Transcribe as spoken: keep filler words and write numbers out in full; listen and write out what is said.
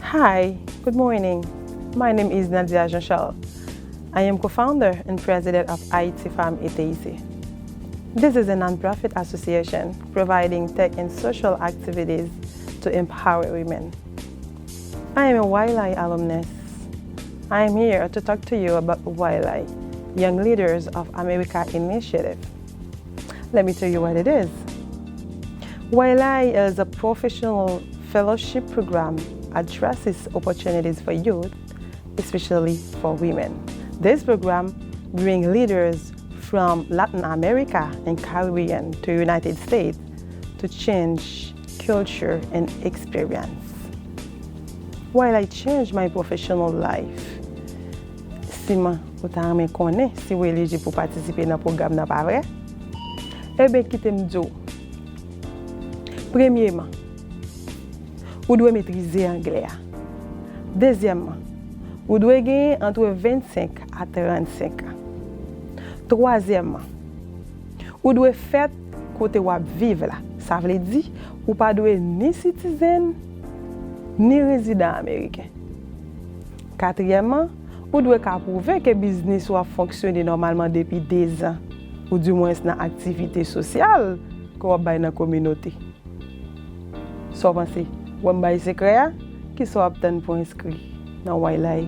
Hi, good morning. My name is Nadia Jean Charles. I am co-founder and president of Haiti Femme Ete Ise. This is a non-profit association providing tech and social activities to empower women. I am a Wailai alumnus. I am here to talk to you about Wailai, Young Leaders of America Initiative. Let me tell you what it is. Wailai is a professional fellowship program addresses opportunities for youth, especially for women. This program brings leaders from Latin America and Caribbean to United States to change culture and experience. Wailai changed my professional life. Siman ou ta renmen konnen si w elijib pou patisipe nan pwogram nan, pa vre? Ebyen, kite m di w. Premyeman, ou dwe metrize anglè a. Dezyèmman, ou dwe genyen antre vennsenk a trannsenk an. Twazyèmman, ou dwe fèt kote w ap viv la. Sa vle di, ou pa dwe ni sitizen, ni rezidan ameriken. Katriyèmman, ou dwe ka pwouve ke biznis ou ap fonksyone nòmalman depi dezan, oudimwens nan aktivite sosyal ke w ap bay nan kominote. Sa w panse? Wè m bay sekrè a? Kisa w ap tann pou enskri nan Wailai?